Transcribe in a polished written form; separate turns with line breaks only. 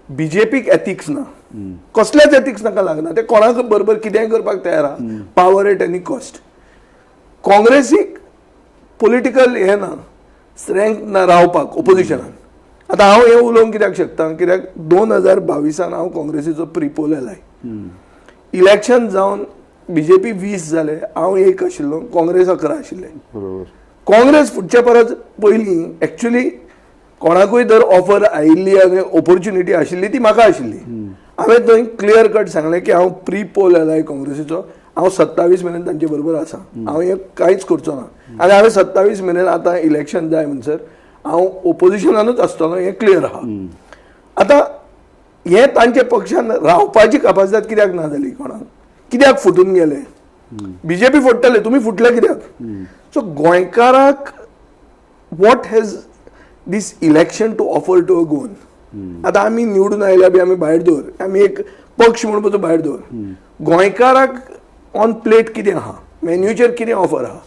बीजेपीक ethics ना, कसलेच ethics नाका लागना. ते कोणाक बरोबर कितेंय करपाक तयार आहा, पावर एट एनी कॉस्ट. काँग्रेसीक पॉलिटिकल हें ना, स्ट्रेंथ ना रावपाक ओपोजिशनान. आतां हांव हें उलोवंक कित्याक शकता? कित्याक 2022 हांव काँग्रेसीचो प्रिपोल एलाय. इलेक्शन जावन बीजेपी 20 जाले, हांव एक आशिल्लो, काँग्रेस 11 आशिल्ले. काँग्रेस फुटचे परस पयलीं एक्चुली कोणाकूय जर ऑफर आयिल्ली आनी ऑपॉर्च्युनिटी आशिल्ली, ती म्हाका आशिल्ली. हांवें थंय क्लियर कट सांगलें की हांव प्री पोल एलाय काँग्रेसीचो, हांव 27 मेरेन तांचे बरोबर आसा, हांव हें कांयच करचो ना. आनी हांवें 27 मेरेन, आतां इलेक्शन जाय म्हणसर हांव ओपोजिशनानूच आसतलो हें क्लियर आहा. आतां हें तांच्या पक्षान रावपाची कापासिदाद कित्याक ना जाली कोणाक? कित्याक फुटून गेले? बीजेपी फोडटले, तुमी फुटले कित्याक? सो गोंयकाराक what has this election to offer to a Goan? आतां आमी निवडून आयल्या बी आमी भायर दवर, आमी एक पक्ष म्हणून पसून भायर दवर, गोंयकाराक ऑन प्लेट कितें आहा, मेन्यूचेर कितें ऑफर आहा?